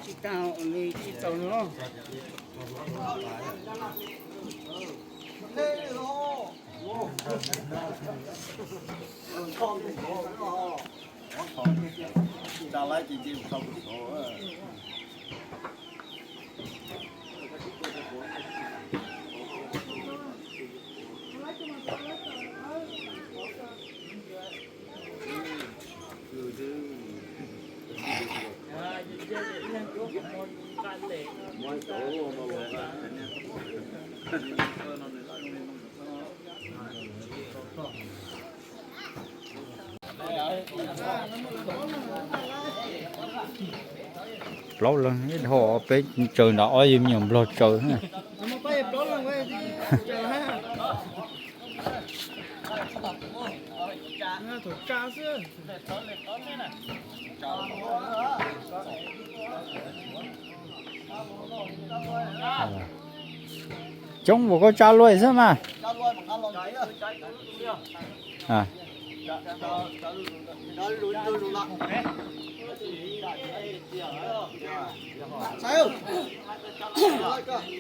Tsis tau, tsis tau no. Plaub leeg ib dhau peb tsaws nrad ob yawg me nyuam nplog tsaws. Coob vus koj tsa luaj xwb mas.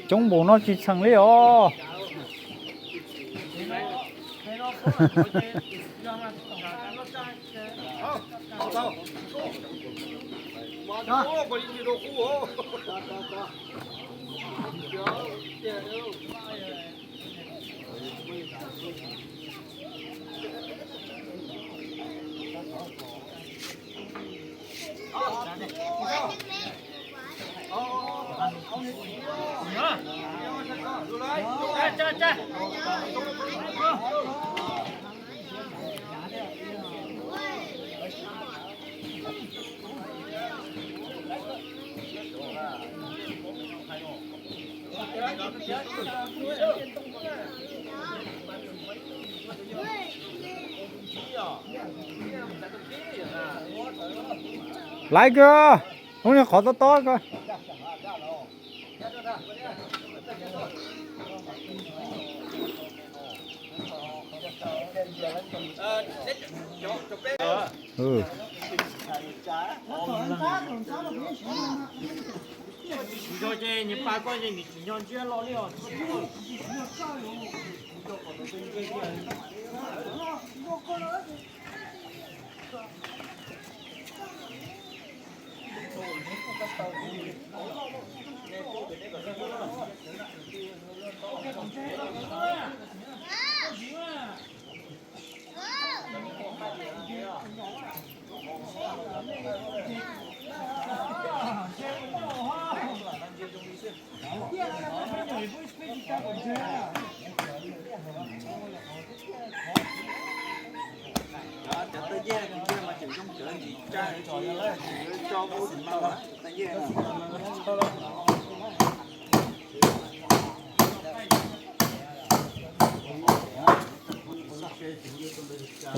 Coob npaum no tsis txheem li os. Laiv kawg, hnub no qhov tob tob kawg. Tsis nco ces niag pab koj ces nws tsis nco ntsiab lo li os.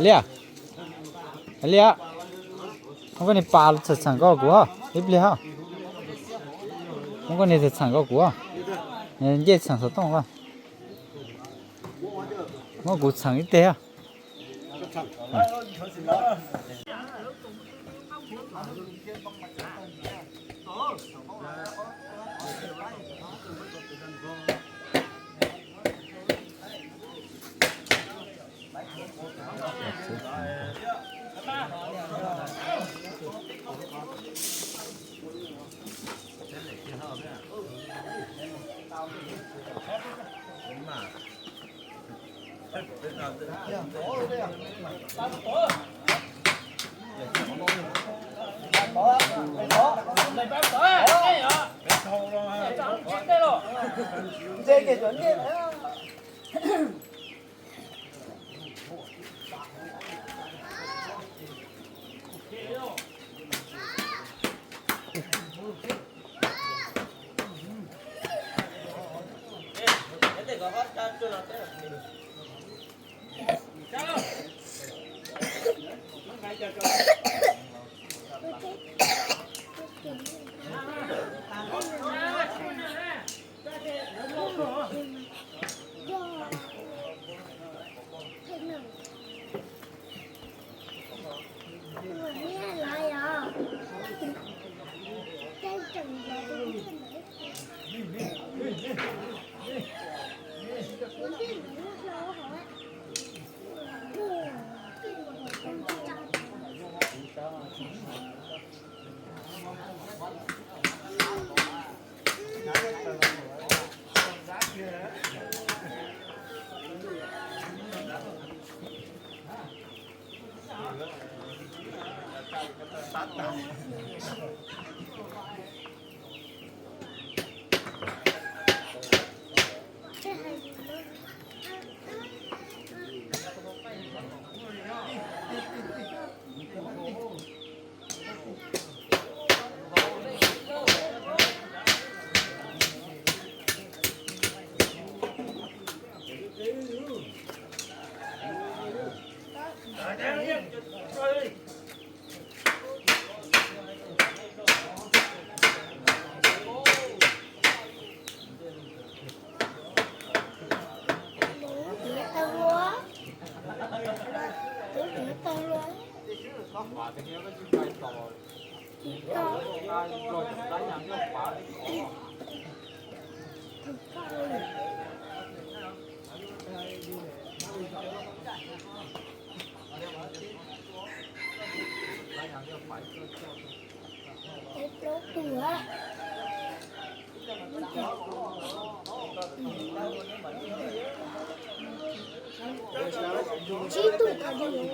Liaj, liaj, muab koj niag pas txheem txheem koj kuv ib pliag. Muab koj niag txheem txheem koj kuv, ncej txheem xov tooj. Muab kuv txheem ib teg. Plaub tus a. Tsib tus tau li.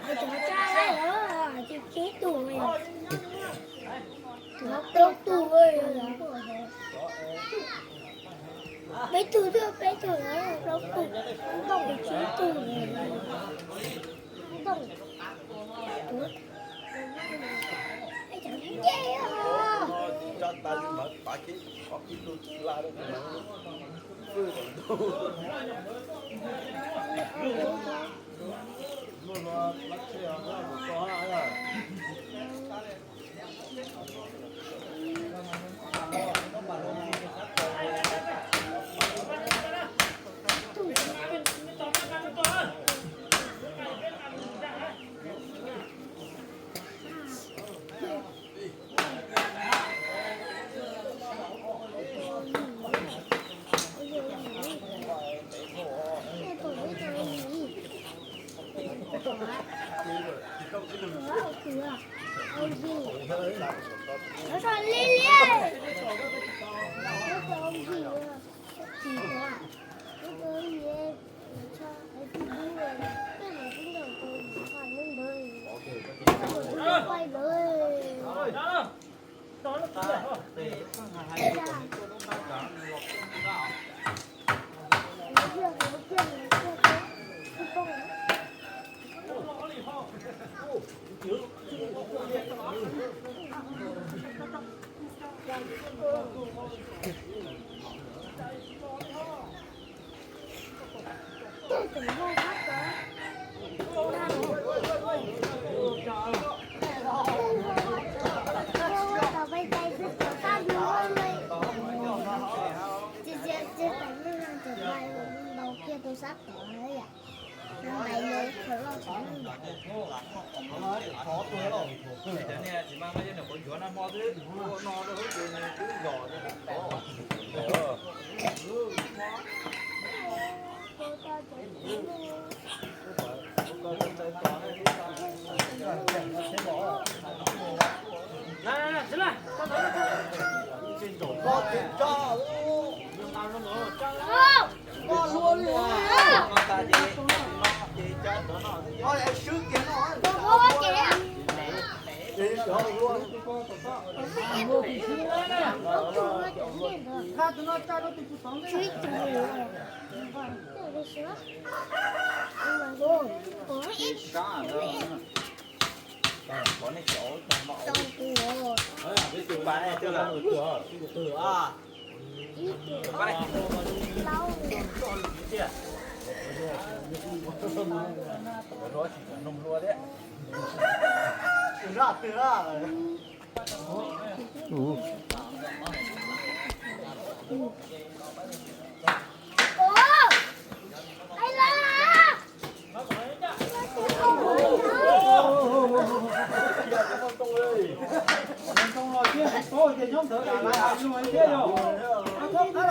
Cov tsab lawm ces tsib tus, cov plaub tus, peb tug twb peb tug, plaub tus, ntoo tsib tus, ntoo.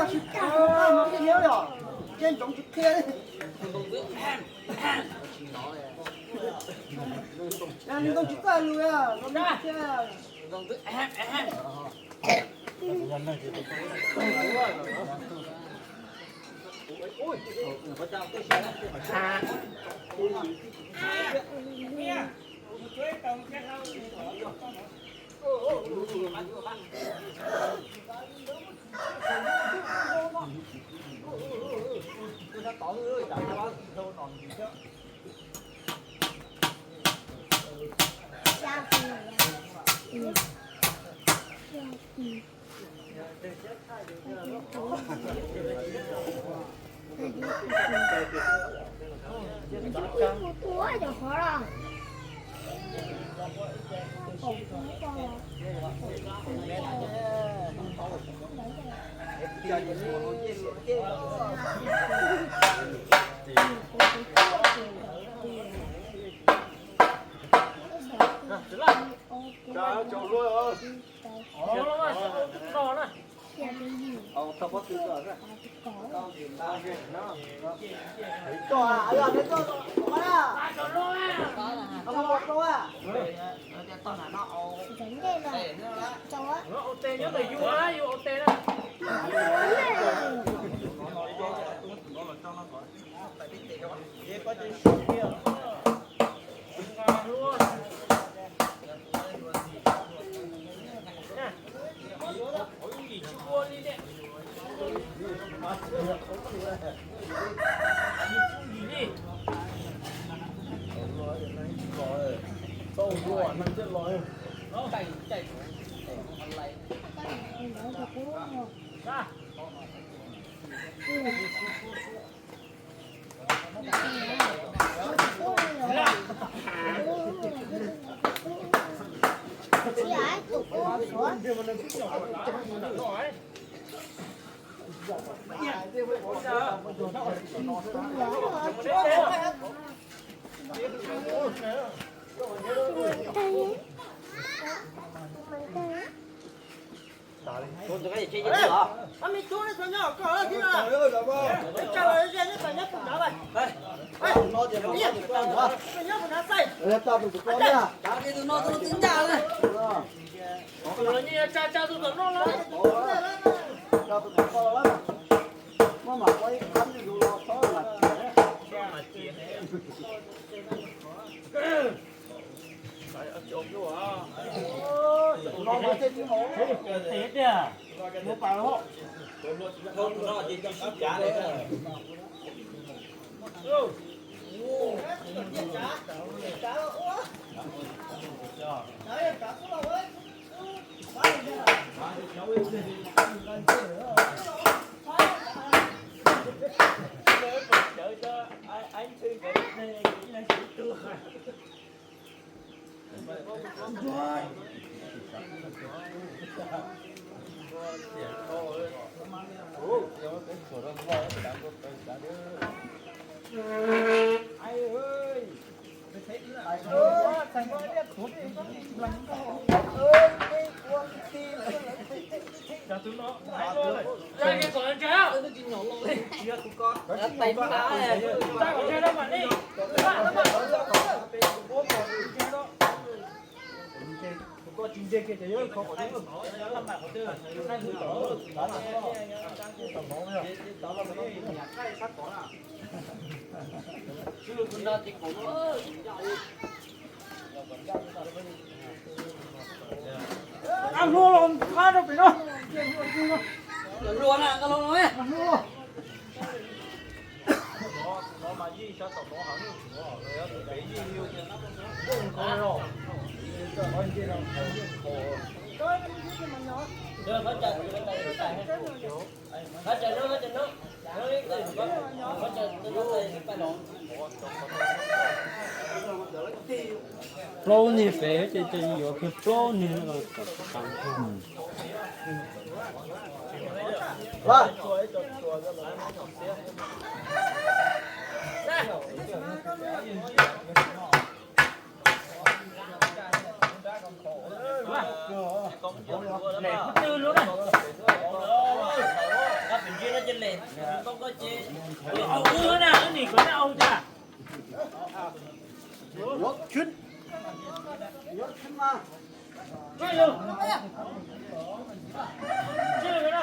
Tsis tag, mus qhia yom, ces ntsoov tsis qhia li. Ntoo tsis txawj lus, ntoo tsis qhia. Ab, hlua los qab rau pem no. Hlua na, hlua los. Plaub niag pem ces yuav kiag plaub niag. Ua, ua na, ua nim kom neb ua cas. Yuav khwb. Yuav khwb mas. Ua, ua na.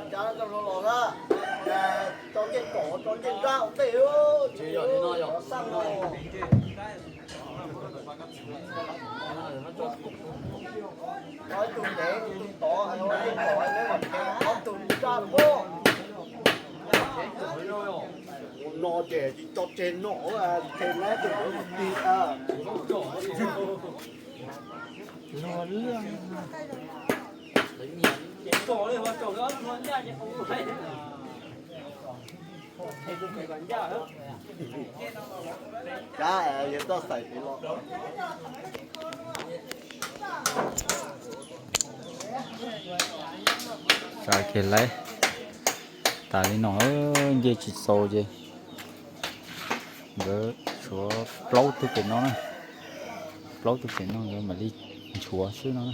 Cov no los na, tso ncej tom, tso ncej nrab ua ntej, tsis yog li no yog xaj no. Ob tug ntev, tus tod, ncej tom, neb mam thev ob tug nrab pob. No ces tsis tso tseg no, tseg neb tus ntawd mas tig. Kab yog toj xaim pem los. Tsa kiag lawm. Tas li no, nce tsis txaus ces nkawd tshuav plaub tug pem no na. Plaub tug pem no nkawd mam li nchuav xwb no na.